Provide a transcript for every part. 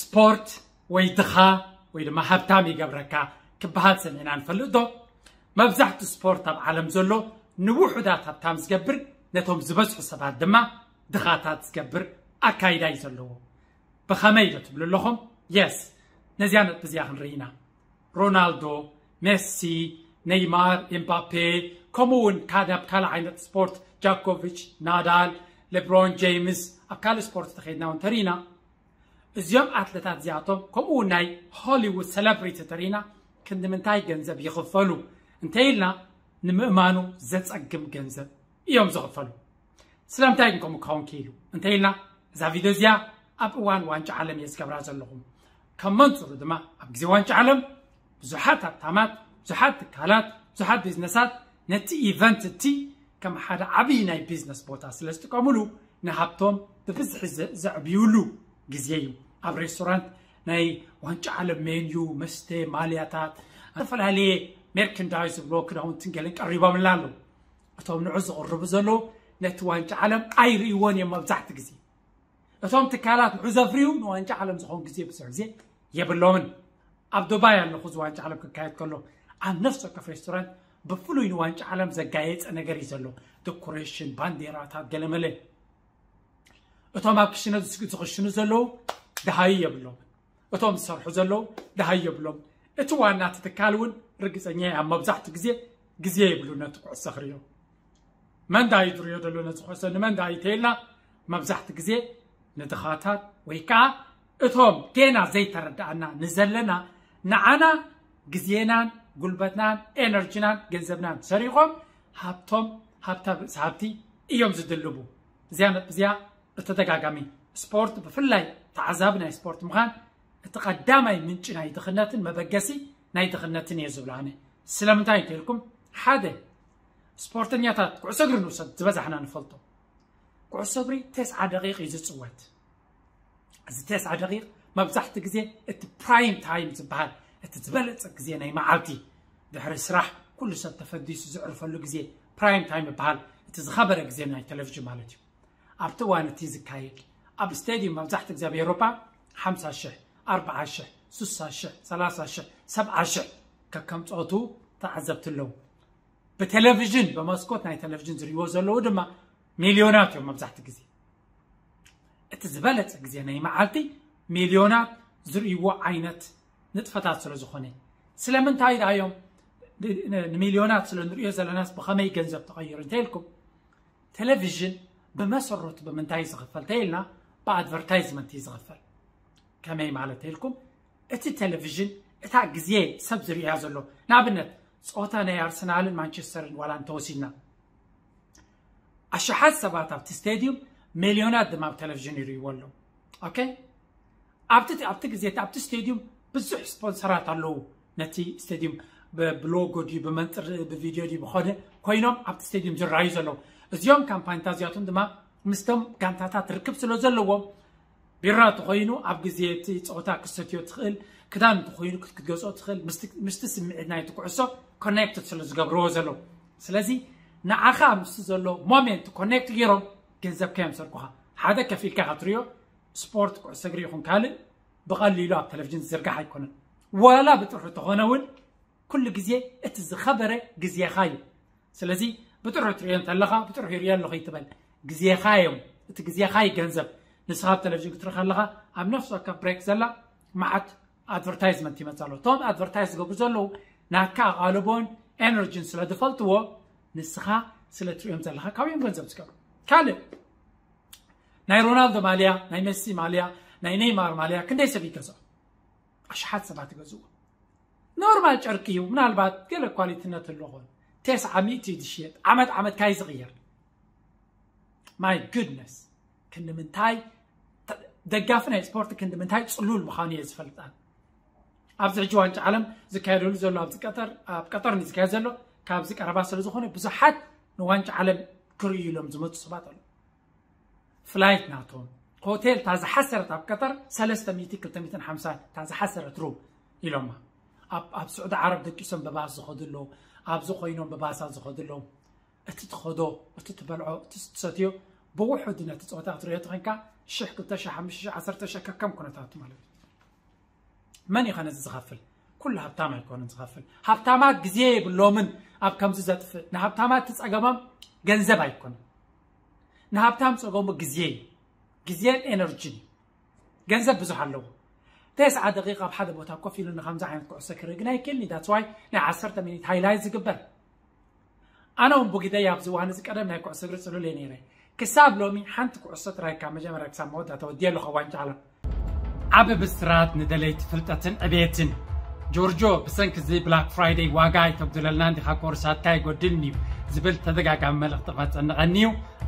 ስፖርት ወይ ድኻ ወይ ድማ ሃብታም ይገብረካ ክበሃል ሰሚዕና ንፈልጥ ዶ? መብዛሕትኡ ስፖርት ኣብ ዓለም ዘሎ ንውሑዳት ሃብታም ዝገብር፣ ነቶም ዝበዝሑ ሰባት ድማ ድኻታት ዝገብር ኣካይዳ እዩ ዘለዎ። ብኸመይ ዶ ትብሉ ኣለኹም? የስ፣ ነዚያ ነጥቢ እዚኣ ክንርኢ ኢና። ሮናልዶ፣ ሜሲ፣ ኔይማር፣ ኤምባፔ፣ ከምኡ እውን ካደ ኣብ ካልእ ዓይነት ስፖርት ጃኮቪች፣ ናዳል፣ ሌብሮን ጄምስ፣ ኣብ ካልእ ስፖርት ተኸይድና እውን ተሪእና። እዚኦም ኣትለታት እዚኣቶም ከምኡ እውን ናይ ሆሊውድ ሰለብሪቲ ተሪእና ክንዲ ምንታይ ገንዘብ ይኽፈሉ እንተኢልና፣ ንምእማኑ ዘጸግም ገንዘብ እዮም ዝኽፈሉ። ስለምንታይ ግን ከምኡ ክኸውን ክኢሉ እንተኢልና፣ እዛ ቪድዮ እዚኣ ኣብ እዋን ዋንጫ ዓለም እየ ዝገብራ ዘለኹ። ከም መንጽሩ ድማ ኣብ ግዜ ዋንጫ ዓለም ብዙሓት ሃብታማት፣ ብዙሓት ትካላት፣ ብዙሓት ቢዝነሳት ነቲ ኢቨንት እቲ ከም ሓደ ዓብዪ ናይ ቢዝነስ ቦታ ስለ ዝጥቀምሉ፣ ንሃብቶም ብብዝሒ ዘ- ዘዕብዩሉ ግዜ እዩ። ኣብ ሬስቶራንት ናይ ዋንጫ ዓለም ሜንዩ፣ መስተ፣ ማልያታት፣ ዝተፈላለየ ሜርክንዳይዝ ዝብሎ ክዳውንትን ገለን ቀሪቦምላ ኣለዉ። እቶም ንዑ ዝቕርቡ ዘለዉ ነቲ ዋንጫ ዓለም ኣይርእይዎን እዮም። መብዛሕቲ ግዜ እቶም ትካላት ንዑ ዘፍርዩ ንዋንጫ ዓለም ዝኸውን ግዜ ብዙሕ ግዜ የብሎምን። ኣብ ዱባይ ኣለኹ፣ እዚ ዋንጫ ዓለም ክካየድ ከሎ ኣብ ነፍሲ ወከፍ ሬስቶራንት ብፍሉይ ንዋንጫ ዓለም ዘጋየፀ ነገር እዩ ዘሎ። ዴኮሬሽን፣ ባንዴራታት፣ ገለመለ። እቶም ኣብ ክሽነ ዝስ- ዝኽሽኑ ዘለዉ ደሃዩ የብሎም። እቶም ዝሰርሑ ዘለዉ ደሃዩ የብሎም። እቲ ዋና እቲ ትካል እውን ርግፀኛ እየ፣ ኣብ መብዛሕትኡ ግዜ ግዜ የብሉ ነቲ ኩዕሶ ክርእዮ። መን ደሃዩ ዝርእዮ ዘሎ ነዚ ኩዕሶ፣ ንመን ደሃዩ ተይልና፣ መብዛሕትኡ ግዜ ንድኻታት ወይ ከዓ እቶም ገና ዘይተረዳኣና ንዘለና፣ ንዓና ግዜናን ጉልበትናን ኤነርጂናን ገንዘብናን ሰሪቖም ሃብቶም፣ ሃብታ ርእሲ ሃብቲ እዮም ዝድልቡ። እዚኣ ነጥቢ እዚኣ ብተደጋጋሚ፣ ስፖርት ብፍላይ ተዓዛቢ ናይ ስፖርት ምዃን እቲ ቀዳማይ ምንጪ ናይ ድኽነትን መበገሲ ናይ ድኽነትን እየ ዝብል ኣነ። ስለምንታይ እንተኢልኩም፣ ሓደ፣ ስፖርተኛታት ኩዕሶ እግሪ ንውሰድ፣ ዝበዛሕና ንፈልጦ። ኩዕሶ እግሪ ተስዓ ደቂቕ እዩ ዝፅወት። እዚ ተስዓ ደቂቕ መብዛሕቲ ግዜ እቲ ፕራይም ታይም ዝበሃል፣ እቲ ዝበለፀ ግዜ ናይ መዓልቲ፣ ድሕሪ ስራሕ ኩሉ ሰብ ተፈዲሱ ዝዕርፈሉ ግዜ ፕራይም ታይም ይበሃል። እቲ ዝኸበረ ግዜ ናይ ቴሌቪዥን ማለት እዩ። ኣብቲ እዋን እቲ ዝካየድ ኣብ ስቴድዩም መብዛሕቲ ግዜ ኣብ ኤውሮጳ ሓምሳ ሽሕ፣ ኣርብዓ ሽሕ፣ ስሳ ሽሕ፣ ሰላሳ ሽሕ፣ ሰብዓ ሽሕ ከከም ፆቱ ተዓዘብቲ ኣለዉ። ብቴሌቪዥን፣ ብመስኮት ናይ ቴሌቪዥን ዝርእይዎ ዘለዉ ድማ ሚልዮናት እዮም። መብዛሕቲ ግዜ እቲ ዝበለፀ ግዜ ናይ መዓልቲ ሚልዮናት ዝርእይዎ ዓይነት ንጥፈታት ስለ ዝኾነ፣ ስለምንታይ ደኣ እዮም ን- ን- ንሚልዮናት ስለ ንርእዮ ዘለናስ ብኸመይ ገንዘብ ተቐይሩ እንተኢልኩም፣ ቴሌቪዥን ብመሰረቱ ብምንታይ እዩ ዝኽፈል ተኢልና፣ ብኣድቨርታይዝመንት እዩ ዝኽፈል። ከመይ ማለት ተኢልኩም፣ እቲ ቴሌቪዥን እታ ግዜ ሰብ ዝርእያ ዘሎ፣ ንኣብነት ፀወታ ናይ ኣርሰናልን ማንቸስተርን ዋላ እንተወሲድና፣ ኣሽሓት ሰባት ኣብቲ ስቴድዩም፣ ሚልዮናት ድማ ኣብ ቴሌቪዥን ይርእይዎ ኣለዉ። ኦኬ፣ ኣብቲ ኣብቲ ግዜ ኣብቲ ስቴድዩም ብዙሕ ስፖንሰራት ኣለዉ። ነቲ ስቴድዩም ብ- ብሎጎ ድዩ ብመንፅር ብቪድዮ ድዩ ብኾነ ኮይኖም ኣብቲ ስቴድዩም ዝረኣዩ ዘለዉ። እዚኦም ካምፓኒታት እዚኣቶም ድማ ምስቶም ጋንታታት ርክብ ስለ ዘለዎም፣ ቢራ ተኾይኑ ኣብ ግዜ እቲ ፀወታ ክትሰትዮ ትኽእል፣ ክዳን እንተኾይኑ ክት- ክትገዝኦ ትኽእል፣ ምስቲ ምስቲ ስምዒት ናይቲ ኩዕሶ ኮኔክትድ ስለ ዝገብርዎ ዘለዉ። ስለዚ ንዓኻ ምስቲ ዘሎ ሞሜንት ኮኔክት ገይሮም ገንዘብካ እዮም ዝሰርቁኻ። ሓደ ከፊልካ ኢኻ ትርእዮ። ስፖርት፣ ኩዕሶ እግሪ ይኹን ካልእ ብቐሊሉ ኣብ ቴሌቪዥን ዝዝርጋሕ ኣይኮነን። ዋላ ብጥርሑ ተኾነ እውን ኩሉ ግዜ እቲ ዝኸበረ ግዜኻ እዩ። ስለዚ ብጥርሑ ትርእዮ እንተለኻ ብጥርሑ ይርእዮ ኣለኹ ይትበል። ግዜኻ እዮም፣ እቲ ግዜኻ እዩ ገንዘብ። ንስኻ ኣብ ቴሌቪዥን ክትርኢ ከለኻ ኣብ ነፍሲ ወከፍ ብሬክ ዘላ መዓት ኣድቨርታይዝመንት ይመጽእ ኣሎ። እቶም ኣድቨርታይዝ ዝገብሩ ዘለዉ ናካ ኣቓልቦን ኤነርጂን ስለ ዝፈልጥዎ፣ ንስኻ ስለ ትርእዮም ዘለኻ ካብዮም ገንዘብ ዝገብሩ። ካልእ ናይ ሮናልዶ ማልያ፣ ናይ ሜሲ ማልያ፣ ናይ ኔይማር ማልያ ክንደይ ሰብ ይገዝኦ? ኣሽሓት ሰባት ይገዝዎ። ኖርማል ጨርቂ እዩ፣ ምናልባት ገለ ኳሊቲነት ኣለዎ። ተስዓ ሚእቲ እዩ ዝሽየጥ። ዓመት ዓመት ካይ ዝቕየር። ማይ ጉድነስ፣ ክንዲ ምንታይ ተ- ደጋፊ ናይ ስፖርት ክንዲ ምንታይ ፅሉል ምዃኑ እየ ዝፈልጥ ኣነ። ኣብዚ ሕጂ ዋንጫ ዓለም ዝካየደሉ ዘሎ ኣብዚ ቀጠር ኣብ ቀጠር ዝካየድ ዘሎ ካብዚ ቀረባ ስለ ዝኾነ ብዙሓት ንዋንጫ ዓለም ክርእዩ ኢሎም ዝመፁ ሰባት ኣለዉ። ፍላይት ናቶም ሆቴል እታ ዝሓሰረት ኣብ ቀጠር ሰለስተ ሚእቲ ክልተ ሚእትን ሓምሳን እታ ዝሓሰረት ሩም ኢሎማ። ኣብ ኣብ ስዑዲ ዓረብ ደቂሶም ብባስ ዝኸዱ ኣለዉ። ኣብዚ ኮይኖም ብባሳት ዝኸዱ ኣለዉ። እቲ ትኸዶ፣ እቲ ትበልዖ፣ እቲ ትሰትዮ ብውሑድ ነቲ ፀወታ ክትሪኦ ተኾይንካ ሽሕ፣ ክልተ ሽሕ፣ ሓሙሽተ ሽሕ፣ ዓሰርተ ሽሕ ከከም ኩነታቱ ማለት እዩ። መን እዩ ከ ነዚ ዝኸፍል? ኩሉ ሃብታም ኣይኮነን ዝኸፍል። ሃብታማት ግዜ የብሎምን ኣብ ከምዚ ዘጥፍእ። ንሃብታማት እቲ ጸገሞም ገንዘብ ኣይኮነን። ንሃብታም ጸገሙ ግዜ እዩ። ግዜን ኤነርጂን እዩ። ገንዘብ ብዙሕ ኣለዎ። ተስዓ ደቂቃ ኣብ ሓደ ቦታ ኮፍ ኢሉ ንከምዚ ዓይነት ኩዕሶ ክርኢ ግን ኣይክእልን እዩ። That's why ናይ ዓሰርተ ሚኒት ሃይላይት ዝግበር። ኣነ እውን ብግደይ ኣብዚ እዋን እዚ ቀደም ናይ ኩዕሶ እግሪ ጽሉል እየ ነይረ። ክሳብ ሎሚ ሓንቲ ኩዕሶ ጥራይ ካብ መጀመርያ ክሳብ መወዳእታ ወዲየ ኣለኹ ኣብ ዋንጫ ዓለም። ዓቢ ብስራት ንደለይቲ ፍልጠትን ዕቤትን። ጆርጆ፣ ብሰንኪ እዚ ብላክ ፍራይደይ ዋጋ ኣይተጉድለልናን ዲኻ? ኮርሳትካ ኣይጎድልን እዩ ዝብል ተደጋጋሚ መልእኽቲ ክመጸኒ ቀንዩ።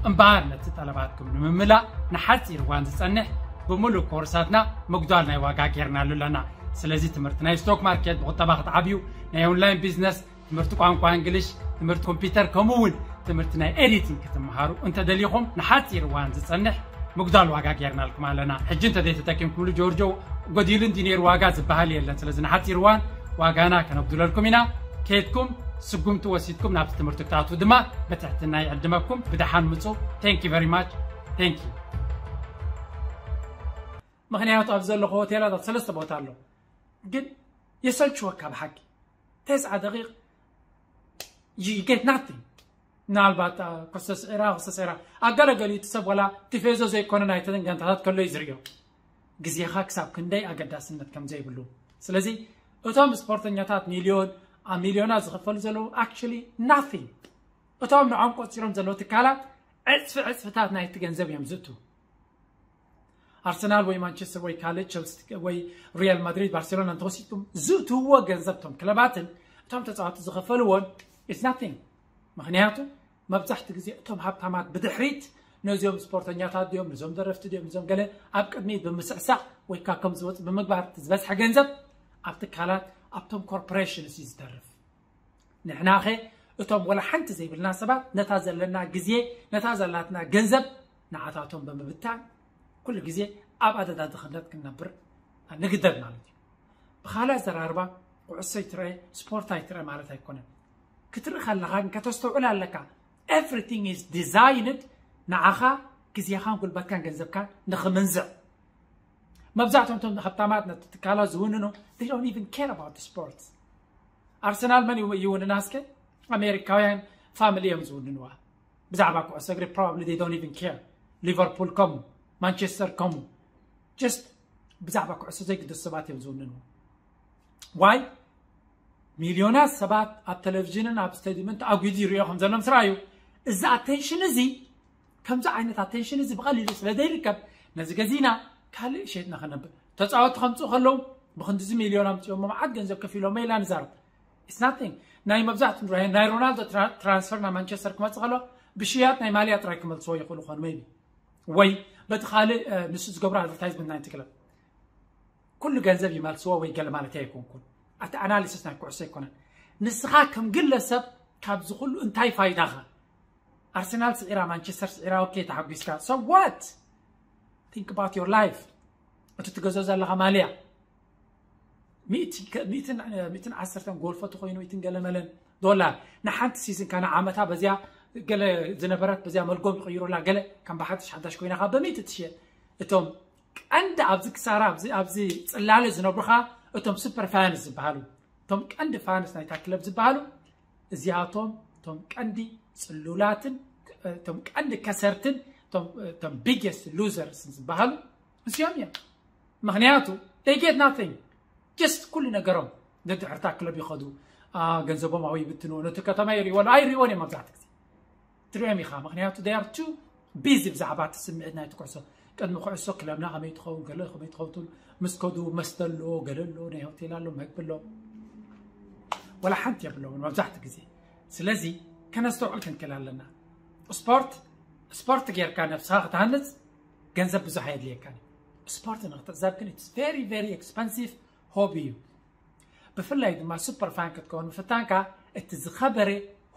እምበኣር ነቲ ጠለባትኩም ንምምላእ ንሓጺር እዋን ዝጸንሕ ብምሉእ ኮርሳትና ምጉዳል ናይ ዋጋ ጌርናሉ ኣለና። ስለዚ ትምህርቲ ናይ ስቶክ ማርኬት ብቁጠባ ክትዓብዩ፣ ናይ ኦንላይን ቢዝነስ፣ ትምህርቲ ቋንቋ እንግሊሽ፣ ትምህርቲ ኮምፒውተር፣ ከምኡ እውን ትምህርቲ ናይ ኤዲቲንግ ክትመሃሩ እንተደሊኹም ንሓጺር እዋን ዝጸንሕ ምጉዳል ዋጋ ጌርናልኩም ኣለና። ሕጂ እንተ ዘይተጠቂምኩምሉ ጆርጆ ጎዲሉ እንዲ ነይሩ ዋጋ ዝበሃል የለን። ስለዚ ንሓጺር እዋን ዋጋና ከነጉድለልኩም ኢና። ከይድኩም ስጉምቲ ወሲድኩም ናብቲ ትምህርቲ ክትኣትዉ ድማ ብትሕትና ይዕድመኩም። ብደሓን ምጹ። Thank you very much. Thank you። ምኽንያቱ ኣብ ዘለኹ ሆቴላት ኣብ ሰለስተ ቦታ ኣሎ፣ ግን የሰልችወካ ብሓቂ። ተስዓ ደቂቕ you get nothing። ምናልባት ኩስተ ስዒራ ኩስተ ስዒራ ኣገለገሊኡ እቲ ሰብ ዋላ ቲፌዞ ዘይኮነ ናይተን ጋንታታት ከሎ እዩ ዝርእዮ። ግዜኻ ክሳብ ክንደይ ኣገዳስነት ከም ዘይብሉ። ስለዚ እቶም ስፖርተኛታት ሚልዮን ኣብ ሚልዮናት ዝኸፈሉ ዘለዉ actually nothing። እቶም ንዖም ቆጺሮም ዘለዉ ትካላት ዕጽፊ ዕጽፍታት ናይቲ ገንዘብ እዮም ዝእቱ። ኣርሰናል ወይ ማንቸስተር ወይ ካልእ ቸልሲ ወይ ሪያል ማድሪድ ባርሴሎና እንተወሲድኩም ዝእትውዎ ገንዘብ እቶም ክለባትን እቶም ተጻወቲ ዝኸፈልዎን is nothing። ምኽንያቱ መብዛሕቲ ግዜ እቶም ሃብታማት ብድሕሪት ነዚኦም ስፖርተኛታት ድዮም፣ ነዞም ደረፍቲ ድዮም፣ ነዞም ገለ ኣብ ቅድሚት ብምስዕሳዕ ወይ ካብ ከም ዝወፅ ብምግባር እቲ ዝበዝሐ ገንዘብ ኣብ ትካላት ኣብቶም ኮርፖሬሽንስ እዩ ዝተርፍ። ንሕናኸ እቶም ወላ ሓንቲ ዘይብልና ሰባት ነታ ዘለና ግዜ ነታ ዘላትና ገንዘብ ንዓታቶም ብምብታን ኩሉ ግዜ ኣብ ኣደዳ ድኽነት ክንነብር ንግደድ ማለት እዩ። ብኻልእ ኣዘራርባ ኩዕሶ ይትረአ ስፖርት ኣይትረአ ማለት ኣይኮነን። ክትርኢ ከለኻ ግን ከተስተውዕል ኣለካ። Everything is designed ንዓኻ ግዜኻን ጉልበትካን ገንዘብካን ንኽምንዝዕ። መብዛሕትኦም እቶም ሃብታማት ነቲ ትካላት ዝውንኑ they don't even care about sports። ኣርሰናል መን ይው- ይውንና እስከ? ኣሜሪካውያን ፋሚሊ እዮም ዝውንንዋ። ብዛዕባ ኩዕሶ እግሪ probably they don't even care። ሊቨርፑል ከምኡ፣ ማንቸስተር ከምኡ። Just ብዛዕባ ኩዕሶ ዘይግደሱ ሰባት እዮም ዝውንንዋ። ዋይ? ሚልዮናት ሰባት ኣብ ቴሌቪዥንን ኣብ ስቴዲየምን ተኣጒዱ ይሪኦ ከም ዘሎ ምስ ረኣዩ፣ እዚ ኣቴንሽን እዚ ከምዚ ዓይነት ኣቴንሽን እዚ ብቐሊሉ ስለ ዘይርከብ ነዚ ገዚእና ካልእ ሸይጥና ከነብር። ተፃወቲ ከምፅኡ ከለዉ ብክንድዚ ሚልዮን ኣምፅኦሞ መዓት ገንዘብ ከፊሎሞ ኢላ ንዛረብ። It's nothing። ናይ መብዛሕቱ ንራሄ ናይ ሮናልዶ ትራ- ትራንስፈር ናብ ማንቸስተር ክመፅእ ከሎ ብሽያጥ ናይ ማልያ ጥራይ ክመልስዎ ይኽእሉ ኾኑ maybe። ወይ በቲ ካልእ ንሱ ዝገብሮ ኣድቨርታይዝመንት ናይቲ ክለብ ኩሉ ገንዘብ ይመልስዎ ወይ ገለ ማለት ኣይኮንኩን። ኣቲ ኣናሊሲስ ናይ ኩዕሶ ኣይኮነን። ንስኻ ከም ግለሰብ ካብዚ ኩሉ እንታይ ፋይዳኻ? ኣርሰናል ስዒራ ማንቸስተር ስዒራ okay ተሓጒስካ so what? Think about your life። እቲ ትገዞ ዘለኻ ማልያ ሚእትን ዓሰርተን ጎልፎ ተኮይኑ ሚእትን ገለ መለን ዶላር ንሓንቲ ሲዝን ካና ዓመታ በዚያ ገለ ዝነበረት በዚያ መልጎም ይቕይሩላ ገለ ከም ብሓድሽ ሓዳሽ ኮይና ካብ በሚእቲ ትሽየጥ። እቶም ቀንዲ ኣብዚ ክሳራ ኣብዚ ኣብዚ ጽላለ ዝነብሩኻ እቶም ሱፐር ፋንስ ዝበሃሉ እቶም ቀንዲ ፋንስ ናይታ ክለብ ዝበሃሉ እዚኣቶም እቶም ቀንዲ ጽሉላትን እቶም ቀንዲ ከሰርትን እቶም ቢገስት ሉዘርስ ዝበሃሉ እዚኦም እዮም። ምክንያቱ they get nothing። Just ኩሉ ነገሮም ንድሕርታ ክለብ ይኸዱ። ገንዘቦም ኣበይ ይብትኑ ነቲ ከተማ ይሪእዎ ኣይሪእዎን እዮም። ኣብዛሕቲ ግዜ ትሪኦም ኢኻ ምክንያቱ they are too busy ብዛዕባ እቲ ስምዒት ናይቲ ኩዕሶ። ቅድሚ ኩዕሶ ክለብና ከመይ ትኸውን ገለ ከመይ ትኸውን ትብሉ ምስ ከዱ መስተ ኣሎ ገለ ኣሎ ናይ ሆቴል ኣሎ መግቢ ኣሎ። ወላ ሓንቲ የብሎምን መብዛሕቲ ግዜ። ስለዚ ከነስተውዕል ክንክእል ኣለና። ስፖርት ስፖርት ጌርካ ነብስኻ ክትሃንፅ ገንዘብ ብዙሕ ኣየድልየካን እዩ። ስፖርት ንክትዕዘብ ግን it's very very expensive ሆቢ እዩ። ብፍላይ ድማ ሱፐር ፋን ክትከውን ምፍታንካ እቲ ዝኸበረ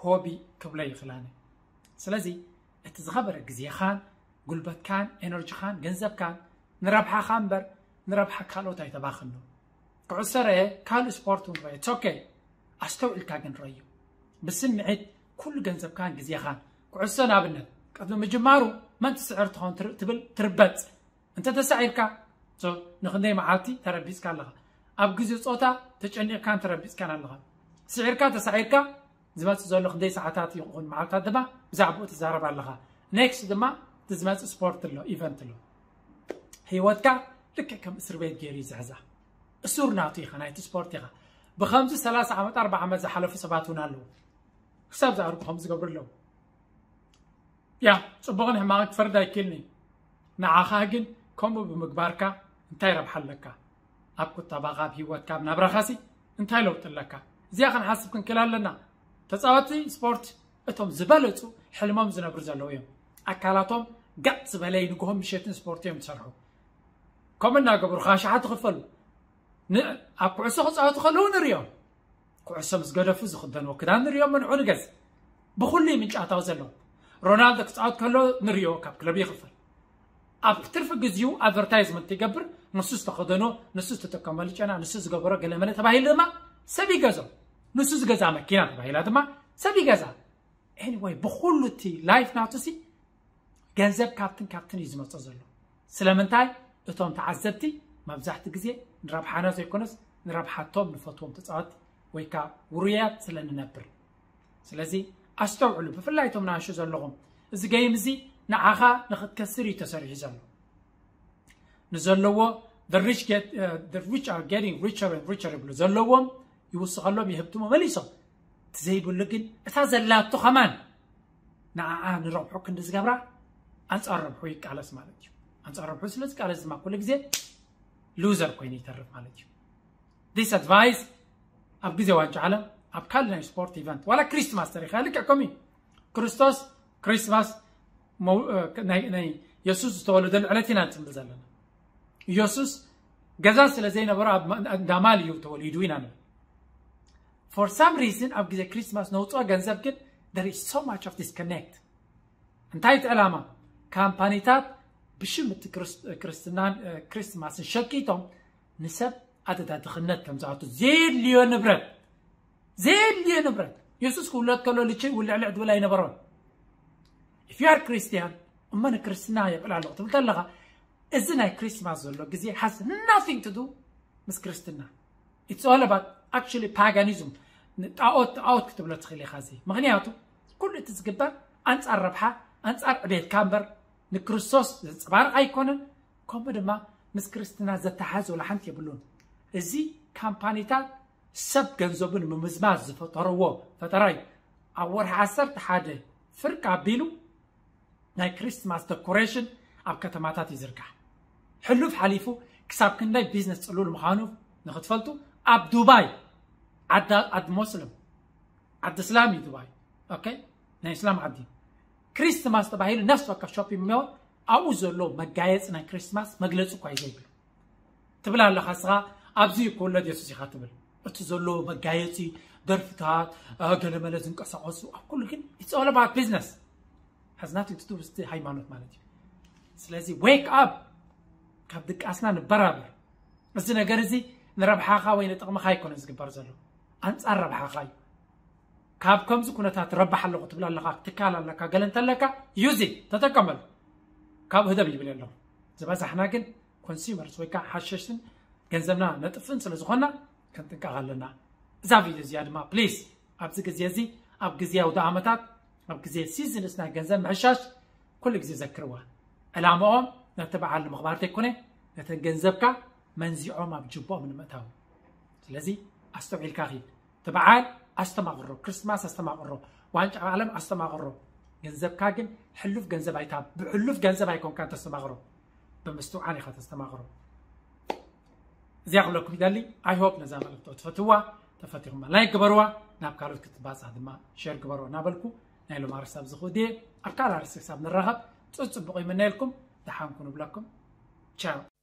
ሆቢ ክብሎ ይኽላነ። ስለዚ እቲ ዝኸበረ ግዜኻን ጉልበትካን ኤነርጂኻን ገንዘብካን ንረብሓኻ እምበር ንረብሓ ካልኦት ኣይተባኽኖ። ኩዕሶ ረየ ካልእ ስፖርት እውን ረየ okay ኣስተውዒልካ ግን ረዩ። ብስምዒት ኩሉ ገንዘብካን ግዜኻን ኩዕሶ ንኣብነት ቅድሚ ምጅማሩ መን ትስዕር ትኾን ትብል ትርበጽ እንተ ተሳዒርካ ንክንደይ መዓልቲ ተረቢጽካ ኣለኻ። ኣብ ግዜ ፆታ ተጨኒቕካን ተረቢፅካን ኣለኻ። ስዒርካ ተሳዒርካ ዝመፅእ ዘሎ ክንደይ ሰዓታት ይኹን መዓልታት ድማ ብዛዕባኡ ትዛረብ ኣለኻ። ኔክስት ድማ እቲ ዝመፅእ ስፖርት ኣሎ፣ ኢቨንት ኣሎ። ህይወትካ ልክዕ ከም እስር ቤት ገይሩ ይዝሕዛ። እሱር ናቱ ኢኻ፣ ናይቲ ስፖርት ኢኻ። ብኸምዚ ሰላሳ ዓመት ኣርባ ዓመት ዝሓለፉ ሰባት እውን ኣለዉ። ክሳብ ዝኣርጉ ከም ዝገብሩ ኣለዉ። ያ ጽቡቕን ሕማቕን ክፈርድ ኣይክእልን። ንዓኻ ግን ከምኡ ብምግባርካ እንታይ ረብሓ ኣለካ? ኣብ ቁጠባኻ፣ ኣብ ህይወትካ፣ ኣብ ናብራኻሲ እንታይ ለውጢ ኣለካ? እዚኣ ክንሓስብ ክንክእል ኣለና። ተጻወትቲ ስፖርት እቶም ዝበለጹ ሕልሞም ዝነብሩ ዘለዉ እዮም። ኣካላቶም ጋጥ ዝበለ ንግሆን ምሸትን ስፖርት እዮም ዝሰርሑ። ከምኡ እናገበሩ ከዓ ኣሽሓት ይኽፈሉ። ን- ኣብ ኩዕሶ ክጻወቱ ከለዉ ንሪኦም። ኩዕሶ ምስ ገደፉ ዝኽደንዎ ክዳን ንሪኦም፣ መንዑ ንገዝ። ብኹሉ ምንጫታዊ ዘለዉ። ሮናልዶ ክጻወት ከሎ ንሪኦ ካብ ክለብ ይኽፈል። ኣብ ትርፊ ግዜኡ ኣድቨርታይዝመንት ይገብር፣ ንሱ ዝተኸደኖ፣ ንሱ ዝተጠቀመሉ ጨና፣ ንሱ ዝገበሮ ገለመለ ተባሂሉ ድማ ሰብ ይገዞ። ንሱ ዝገዛ መኪና ተባሂላ ድማ ሰብ ይገዛ። ኤኒወይ ብኹሉ እቲ ላይፍ ናቱ ሲ ገንዘብ ካብትን ካብትን እዩ ዝመጾ ዘሎ። ስለምንታይ? እቶም ተዓዘብቲ መብዛሕቲ ግዜ ንረብሓና ዘይኮነስ ንረብሓቶም ንፈትዎም ተጻወቲ ወይ ከዓ ውሩያት ስለ ንነብር። ስለዚ ኣስተውዕሉ፣ ብፍላይ እቶም ናሹ ዘለኹም፣ እዚ ገይም እዚ ንዓኻ ንኽትከስር እዩ ተሰሪሑ ዘሎ። ንዘለዎ the rich get uh, the rich are getting richer and richer ይብሉ። ዘለዎም ይውስኸሎም፣ ይህብትሞ መሊሶም። እቲ ዘይብሉ ግን እታ ዘላቶ ከማን ንዓኣ ንረብሑ ክንዲ ዝገብራ ኣንጻር ረብሑ ይቃለስ ማለት እዩ። ኣንጻር ረብሑ ስለ ዝቃለስ ድማ ኩሉ ግዜ ሉዘር ኮይኑ ይተርፍ ማለት እዩ። This advice ኣብ ግዜ ዋንጫ ዓለም ኣብ ካልእ ናይ ስፖርት ኢቨንት ዋላ ክሪስማስ ተሪኻ ልክዕ ከምኡ እዩ። ክርስቶስ ክሪስማስ መው- እ፣ ናይ ናይ የሱስ ዝተወለደሉ ዕለት ኢና ንጽምብል ዘለና። ኢየሱስ ገዛ ስለ ዘይነበሮ ኣብ ማ- እንዳ ማል እዩ ተወሊዱ ኢና ንብል። For some reason ኣብ ግዜ ክሪስማስ ነውፅኦ ገንዘብ ግን there is so much of disconnect። እንታይ እቲ ዕላማ? ካምፓኒታት ብሽም እቲ ክርስ- ክርስትናን እ፣ ክሪስማስን ሸቂጦም ንሰብ ኣደዳ ድኽነት ከም ዝኣቱ ዘየድልዮ ንብረት ዘየድልዮ ንብረት። የሱስ ክውለድ ከሎ ልቺ ውልዕልዕ ድብል ኣይነበሮን። If you are Christian እሞ ንክርስትና የብል ኣለኹ ትብል ተለኻ፣ እዚ ናይ ክሪስማስ ዘሎ ግዜ has nothing to do ምስ ክርስትና። It's all about actually paganism። ጣዖት ጣዖት ክትብሎ ትኽእል ኢኻ። እዚ ምክንያቱ ኩሉ እቲ ዝግበር ኣንጻር ረብሓ፣ ኣንጻር ዕቤትካ እምበር ንክርስቶስ ዘንጸባርቕ ኣይኮነን። ከምኡ ድማ ምስ ክርስትና ዘተሓዝ ወላ ሓንቲ የብሉን። እዚ ካምፓኒታት ሰብ ገንዘቡ ንምምዝማዝ ዝፈጠርዎ ፈጠራ እዩ። ኣብ ወርሒ ዓሰርተ ሓደ ፍርቅ ኣቢሉ ናይ ክሪስማስ ደኮሬሽን ኣብ ከተማታት ይዝርጋሕ። ሕሉፍ ሓሊፉ ክሳብ ክንደይ ቢዝነስ ጽሉል ምዃኑ ንኽትፈልጡ፣ ኣብ ዱባይ ዓዲ ዓዲ ሞስልም ዓዲ እስላም እዩ ዱባይ። ኦኬ፣ ናይ እስላም ዓዲ። ክሪስማስ ተባሂሉ ነፍሲ ወከፍ ሾፒንግ ሞል ኣብኡ ዘሎ መጋየፂ ናይ ክሪስማስ መግለፂ እኳ እዩ ዘይብሉ። ትብል ኣለኻ እስኻ፣ ኣብዚ ክውለድ የሱስ ኢኻ ትብል። እቲ ዘሎ መጋየፂ፣ ደርፍታት፣ እ፣ ገለመለ ዝንቀሳቐሱ ኣብ ኩሉ ግን it's all about business። Has nothing to do with ሃይማኖት ማለት እዩ። ስለዚ wake up፣ ካብ ድቃስና ንበራበር። እዚ ነገር እዚ ንረብሓኻ ወይ ንጥቕምኻ ኣይኮነን ዝግበር ዘሎ፣ ኣንጻር ረብሓኻ እዩ። ካብ ከምዚ ኩነታት ረብሕ ኣለኹ ትብል ኣለኻ፣ ትካል ኣለካ፣ ገለ እንተለካ ዩዚ ተጠቀመሉ፣ ካብ ህደም ይብል ኣለኹ። ዝበዛሕና ግን ኮንሱመርስ ወይ ከዓ ሓሸሽትን ገንዘብና ነጥፍን ስለ ዝኾንና ክንጥንቀቕ ኣለና። እዛ ቪድዮ እዚኣ ድማ ፕሊዝ ኣብዚ ግዜ እዚ ኣብ ግዜ ኣውደ ዓመታት ኣብ ግዜ ሲዝንስ ናይ ገንዘብ ምሕሻሽ ኩሉ ግዜ ዘክርዋ። ዕላማኦም ነቲ በዓል ንምኽባር ዘይኮነ ነተን ገንዘብካ መንዚዖም ኣብ ጅቦም ንምእታው። ስለዚ ኣስተውዒልካ ኺድ። እቲ በዓል ኣስተማቕሮ፣ ክርስማስ ኣስተማቕሮ፣ ዋንጫ ዓለም ኣስተማቕሮ። ገንዘብካ ግን ሕሉፍ ገንዘብ ኣይታ ብሕሉፍ ገንዘብ ኣይኮንካ ተስተማቕሮ፣ ብምስትውዓል ኢኻ ተስተማቕሮ። እዚኣ ክብለኩም ይደሊ። I hope ነዛ መልእክቲ ትፈትዋ። ተፈቲኹማ ላይክ ግበርዋ፣ ናብ ካልኦት ክትባፃ ድማ ሼር ግበርዋ እናበልኩ ናይ ሎም ኣርስታ ኣብዚ ክውድየ። ኣብ ካልእ ኣርስቲ ክሳብ ንራኸብ ፅቡቅ ይምነየልኩም። ደሓንኩ ንብለኩም። ቻው።